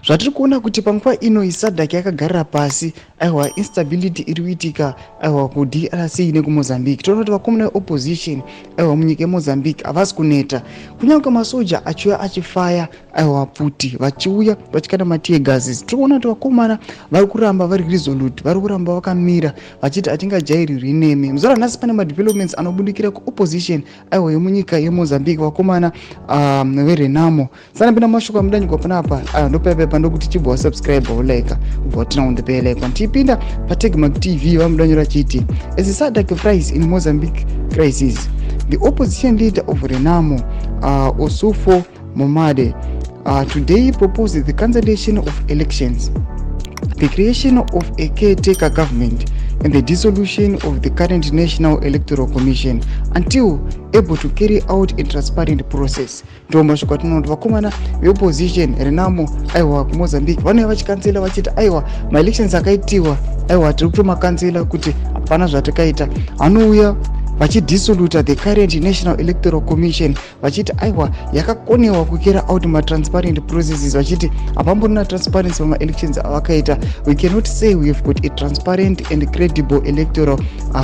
Zvatiri kuona kuti panguva ino iSADC yakagarira pasi. Aiwa, instability iri kuitika, aiwa, kuDRC nekuMozambique. Toona kuti vakomana veopposition, aiwa, munyika yeMozambique havasi kuneta, kunyange masoja achiuya achifaya, aiwa, pfuti, vachiuya vachikanda matear gases. Tiri kuona kuti vakomana vari kuramba vari resolute, vari kuramba vakamira vachiti hatingajairirwi nemi. Muzuva ranhasi pane madevelopments anobudikira kuopposition, aiwa, yemunyika yeMozambique, vakomana veRenamo. Sanapinda mashoko amudanyigwa panapa, ndopepepa ndokuti chibva wasubscribe, wolike, ubva waturn on the bell icon. Tichipinda paTegmark TV, vamudanyora chiti, "As SADC fries in Mozambique crisis, the opposition leader of Renamo, Ossufo Momade, today proposed the cancellation of elections, the creation of a caretaker government and the dissolution of the current National Electoral Commission until able to carry out a transparent process." Ndo mashoko atinoona kuti vakomana veopposition Renamo, aiwa, kuMozambique vanouya vachikansela vachiti, aiwa, maelections akaitiwa, aiwa, tiri kutomakansela kuti hapana zvatakaita. Vanouya vachidissoluta the current National Electoral Commission vachiti, aiwa, yakakonewa kucarry out matransparent processes, vachiti hapamborina transparency pamaelections avakaita. "We cannot say we have got a transparent and credible electoral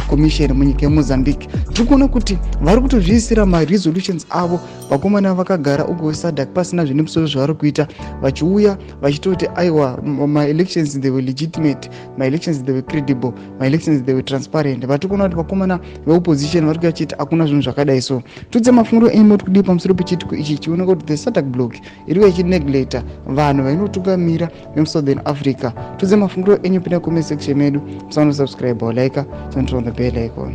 commission munyika yeMozambique." Tiri kuona kuti vari kutozviisira maresolutions avo vakomana vakagara uko SADC pasina zvine musoro zvavari kuita, vachiuya vachitoti, aiwa, maelections, they were legitimate, maelections, they were credible, maelections, they were transparent. Vatiri kuona kuti vakomana veopposition vari kuya chiti hakuna zvinhu zvakadai. So tudze mafungiro enyu, moti kudii pamusoro pechiitiko ichi? Chioneka kuti the SADC bloc iri kuya ichineglecta vanhu vainotungamira vemuSouthern Africa. Tudze mafungiro enyu, pinda comment section medu. Musanosubscribe, like, turn on the bell icon.